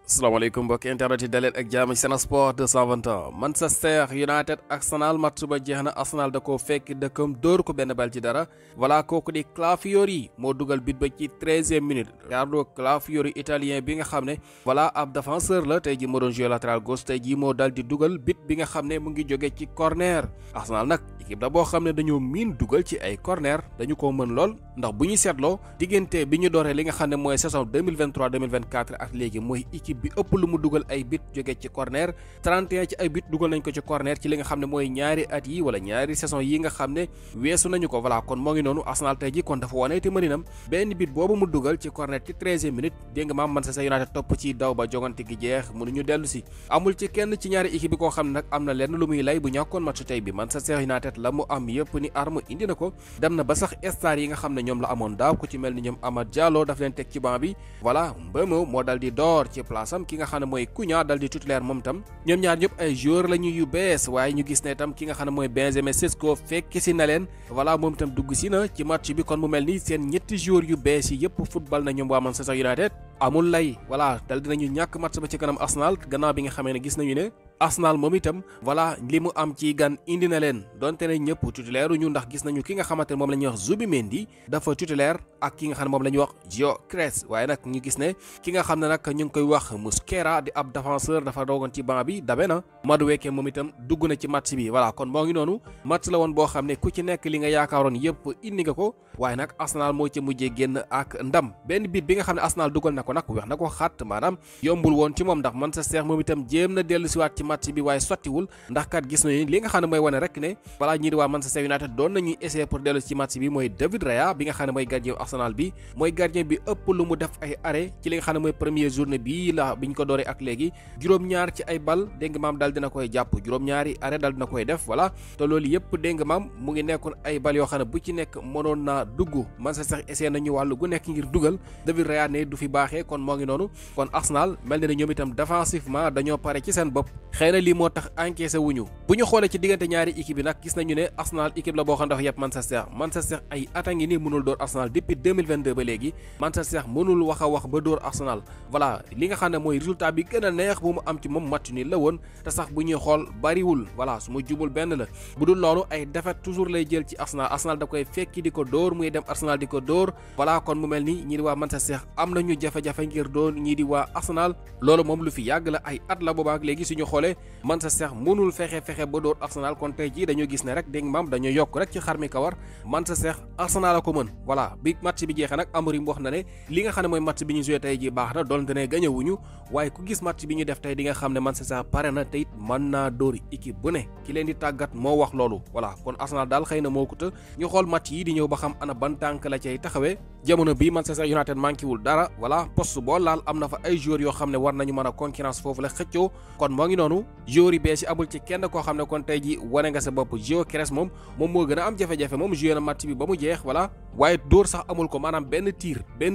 salaamaaleykum mbokki internet yi daleen ak jàmm ci Sen Sport 221 Manchester United Arsenal match ba jeex na Arsenal da koo fekk dëkkam dóor ko benn bal ci dara voilà kooku di Calafiori moo dugal bit ba ci 13e minute Riccardo Calafiori italien bi nga xam ne voilà ab défenseur la tey ji moo doon jouer latéral gauche tey ji moo dal di dugal bit bi nga xam ne mu ngi jóge ci corner Arsenal nag équipe da boo xam ne dañoo miin dugal ci ay corner dañu ko mën lool ndax bu ñu seetloo diggante bi ñu dooree li nga xam ne mooy saison 2023-2024 ak léegi mooy équipe bi ëpp lu mu dugal ay bit jóge ci corner 31 ci ay bit dugal nañ ko ci corner ci li nga xam ne mooy ñaari at yi wala ñaari saison yi nga xam ne weesu nañu ko voilà kon moo ngi noonu Arsenal tey ji kon dafa wane te mëninam benn bit boobu mu dugal ci corner ci 13e minute dégg nga maam Manchester United topp ci daw ba jogante gi jeex mënuñu dellu si amul ci kenn ci ñaari équipe bi koo xam ne nag am na lenn lu muy lay bu ñàkkoon match tey bi Manchester United la mu am yëpp ni arme indi na ko dem na ba sax star yi nga xam ne ñoom la amoon daaw ku ci mel ni ñoom Amad Diallo daf leen teg ci banc bi voilà Mbeumo moo dal di door ci place am ki nga xam ne mooy Cunha dal di titulaire moom tam ñoom ñaar ñëpp ay joueur la ñu yu bees waaye ñu gis ne tam ki nga xam ne mooy Benjamin Sesko fekk si na leen voilà moom tam dugg si na ci match bi kon mu mel ni seen ñetti joueur yu bees yi yëpp football na ñoom waa Manchester United amul lay voilà dal dinañu ñàkk match ba ci kanam Arsenal gannaaw bi nga xamee ne gis nañu ne Arsenal moom itam voilà li mu am ci gan indi na leen donte ne ñëpp titulaire ñu ndax gis nañu ki nga xamante ne moom la ñuy wax Zubimendi dafa titulaire ak ki nga xam ne moom la ñuy wax Gyökeres waaye nag ñu gis ne ki nga xam ne nag ñu ngi koy wax Mosquera di ab défenseur dafa doogoon ci banc bi dabe na Madueke moom itam dugg na ci match bi voilà kon moo ngi noonu match la woon boo xam ne ku ci nekk li nga yaakaaroon yëpp indi nga ko waaye nag Arsenal moo ci mujjee génn ak ndam benn bit bi nga xam ne Arsenal dugal na ko nag wax na ko xat maanaam yombul woon ci moom ndax Manchester moom itam jéem na dellu siwaat ci match bi waaye sottiwul ndax kat gis nañu li nga xam ne mooy wane rek ne voilà ñii di waa Manchester United doon nañuy essayer pour dellu ci match bi mooy David Raya bi nga xam ne mooy gardien Arsenal bi mooy gardien bi ëpp lu mu def ay arrêt ci li nga xam ne mooy première journée bii la biñ ko dooree ak léegi juróom-ñaar ci ay bal dégg nga maam daal dina koy jàpp juróom-ñaari arrêt daal dina koy def voilà te loolu yëpp dégg nga maam mu ngi nekkoon ay bal yoo xam ne bu ci nekk mënoon naa dugg Manchester essayé nañu wàllu gu nekk ngir dugal David Raya ne du fi baaxee kon moo ngi noonu kon Arsenal mel na ne ñoom itam défensivement dañoo pare ci seen bopp xëy na lii moo tax encaissé wuñu bu ñu xoolee ci diggante ñaari équipe yi nag gis nañu ne Arsenal équipe la boo xam dafa yëpp Manchester ay at a ngi nii mënul door Arsenal depuis 2022 ba léegi Manchester mënul wax a wax ba door Arsenal voilà li nga xam ne mooy résultat bi gën a neex bu mu am ci moom match ni la woon te sax bu ñuy xool bariwul voilà su ma jubul benn la bu dul loolu ay défaite toujours lay jël ci Arsenal da koy fekki di ko dóor muy dem Arsenal di ko dóor voilà kon mu mel ni ñii di waa Manchester am nañu jafe-jafe ngir doon ñii di waa Arsenal loolu moom lu fi yàgg la ay at la boobaak léegi suñu xoolee Manchester mënul fexe ba dóor Arsenal kon tey jii dañoo gis ne rek dégg nga maam dañoo yokk rek ci xar mi kawar Manchester Arsenal a ko mën voilà bi match bi jeexee nag Amorim wax na ne li nga xam ne mooy match bi ñu joué tey jii baax na doonte ne gañewuñu waaye ku gis match bi ñu def tey di nga xam ne Manchester pare na te it mën naa dóor équipe bu ne ki leen di tàggat moo wax loolu voilà kon Arsenal daal xëy na moo ko të ñu xool match yi di ñëw ba xam ana ban tànk la cay taxawee jamono bi Manchester United manqué wul dara voilà poste boo laal am na fa ay joueurs yoo xam ne war nañu mën a concurrence foofu la xëccoo kon moo ngi noonu joueurs yi bees yi amul ci kenn koo xam ne kon tey ji wane nga sa bopp Gyökeres moom moo gën a am jafe-jafe moom joué na match bi ba mu jeex voilà waaye dóor sax amul ko maanaam benn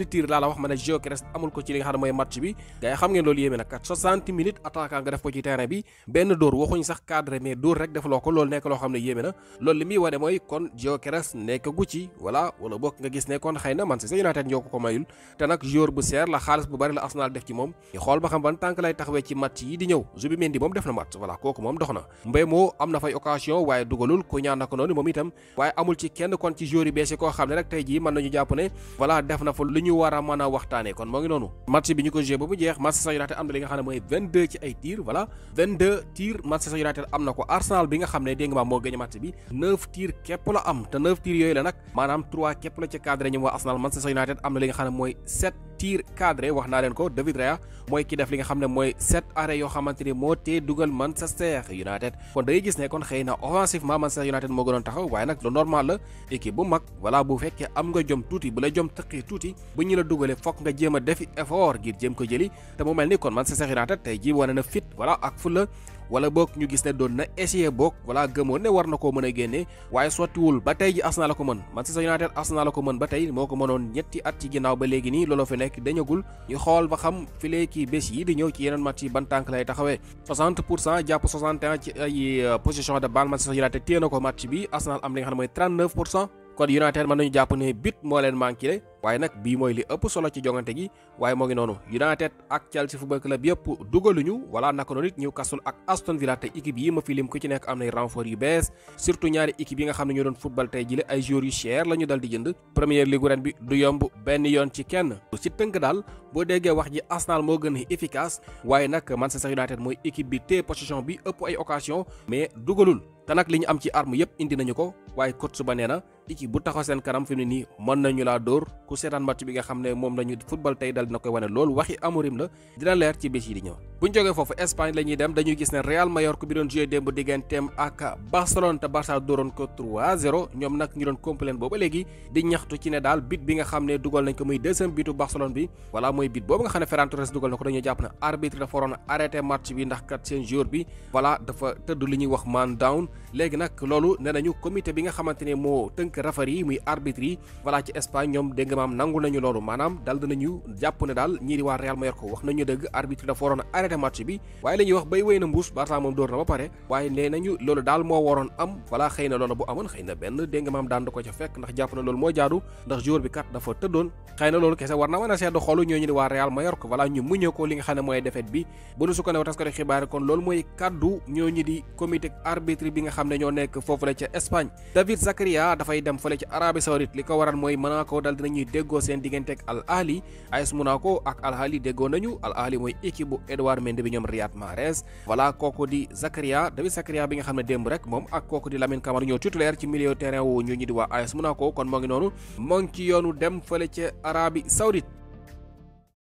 tir laa la wax ma ne Gyökeres amul ko ci li nga xam ne mooy match bi gars yi xam ngeen loolu yéeme nag kat 60 minutes attaquant nga def ko ci terrain bi benn dóor waxuñ sax cadre mais dóor rek defaloo ko loolu nekk loo xam ne yéeme na loolu li muy wane mooy kon Gyökeres nekk gu ci voilà wala bokk nga gis ne kon xëy na Manchester United ñoo ko mayul te nag joueur bu seer la xaalis bu bari la Arsenal def ci moom ñu xool ba xam ban tànk lay taxawee ci match yi di ñëw Zubimendi moom def na match voilà kooku moom dox na Mbeumo am na fay occasion waaye dugalul ku ñaan na ko noonu moom itam waaye amul ci kenn kon ci joueur yi bees yi koo xam ne rek tey jii mën nañu jàpp ne voilà def na fa lu ñu war a mën a waxtaanee kon moo ngi noonu match bi ñu ko joué ba mu jeex Manchester United am na li nga xam ne mooy 22 ci ay tir voilà 22 tir Manchester United am na ko Arsenal bi nga xam ne dégg nga moo gagné match bi 9 tir képp la am te 9 tir yooyu la nag maanaam 3 képp la ci cadre ñoom waa Arsenal Manchester United am na li nga xam ne mooy 7 tir cadré wax naa leen ko David Raya mooy ki def li nga xam ne mooy 7 arrêt yoo xamante ni moo tee dugal Manchester United kon da ngay gis ne kon xëy na offensivement Manchester United moo gënoon taxaw waaye nag lu normal la équipe bu mag voilà bu fekkee am nga jom tuuti bu la jom tëqi tuuti bu ñu la dugalee fokk nga jéem a defi effort ngir jéem ko jëli te mu mel ni kon Manchester United tey jii wane na fit voilà ak fulla wala boog ñu gis ne doon na essayer boog voilà gëmoon ne war na koo mën a génne waaye sottiwul ba tey ji Arsenal la ko mën Manchester United Arsenal la ko mën ba tey moo ko mënoon ñetti at ci ginnaaw ba léegi nii looloo fi nekk dañagul ñu xool ba xam filee kii bés yi di ñëw ci yeneen match yi ban tànk lay taxawee 60% jàpp 61 ci ay possession de balle Manchester United téye na ko match bi Arsenal am li nga xam ne mooy 39% kon United mën nañu jàpp ne but moo leen manqué waaye nag bii mooy li ëpp solo ci jongante gi waaye moo ngi noonu United ak Chelsea football club yëpp dugaluñu wala naka noonu it Newcastle ak Aston Villa te équipe yi ma fi lim ku ci nekk am nay renfort yu bees surtout ñaari équipe yi nga xam ne ñoo doon football tey jile ay joueurs yu cher la ñu dal di jënd Premier League ren bi du yomb benn yoon ci kenn ci tënk daal boo déggee wax ji Arsenal moo gën a efficace waaye nag Manchester United mooy équipe bi te possession bi ëpp ay occasion mais dugalul te nag li ñu am ci arme yëpp indi nañu ko waaye coach ba nee na équipe bu taxaw seen kanam fi mu ne nii mën nañu laa dóor ku seetaan match bi nga xam ne moom lañu football tey dal dina koy wane loolu waxi Amorim la dina leer ci bés yi di ñëw. buñ jógee foofu Espagne la ñuy dem dañuy gis ne Real Mallorca bi doon joué démb digganteem ak Barcelone te Barça dooroon ko 3-0 ñoom nag ñu doon complain booba léegi di ñaxtu ci ne daal bit bi nga xam ne dugal nañ ko muy deuxième bitu Barcelone bi voilà mooy bit boobu nga xam ne Ferran Torres dugal na ko dañuy jàpp ne arbitre dafa waroon arrêté match bi ndax kat seen joueur bi voilà dafa tëdd li ñuy wax man down léegi nag loolu nee nañu comité bi nga xamante ne moo tënk referee yi muy arbitre yi voilà ci Espagne ñoom dégg nga maam nangu nañu loolu maanaam dal dinañu jàpp ne daal ñii di waa Real Mallorca wax nañu dëgg arbitre dafa waroon arrêté match bi waaye la ñuy wax bay wéy na mbuus Barça moom dóor na ba pare waaye nee nañu loolu daal moo waroon am voilà xëy na loolu bu amoon xëy na benn dégg nga maam daan da ko ca fekk ndax jàpp na loolu moo jaadu ndax joueur bi kat dafa tëddoon xëy na loolu kese war na mën a seetlu xoolu ñooñu di waa Real Mallorca voilà ñu muñee ko li nga xam ne mooy défaite bi bu nu sukkandiku taskati xibaar kon loolu mooy kaddu ñooñu di comité arbitre bi nga xam ne ñoo nekk foofu la ca Espagne David Zakaria dafay dem fële ci Arabie Saoudite li ko waral mooy Monaco dal dinañuy déggoo seen diggante ak Al Ahly AS Monaco ak Al Ahly déggoo nañu Al Ahly mooy équipe bu Edouard Mendy bi ñoom Riyad Mahrez voilà kooku di Zakaria David Zakaria bi nga xam ne démb rek moom ak kooku di Lamine Camara ñoo titulaire ci milieu terrain wu ñu ñi di waa AS Monaco kon moo ngi noonu moo ngi ci yoonu dem fële ca Arabie Saoudite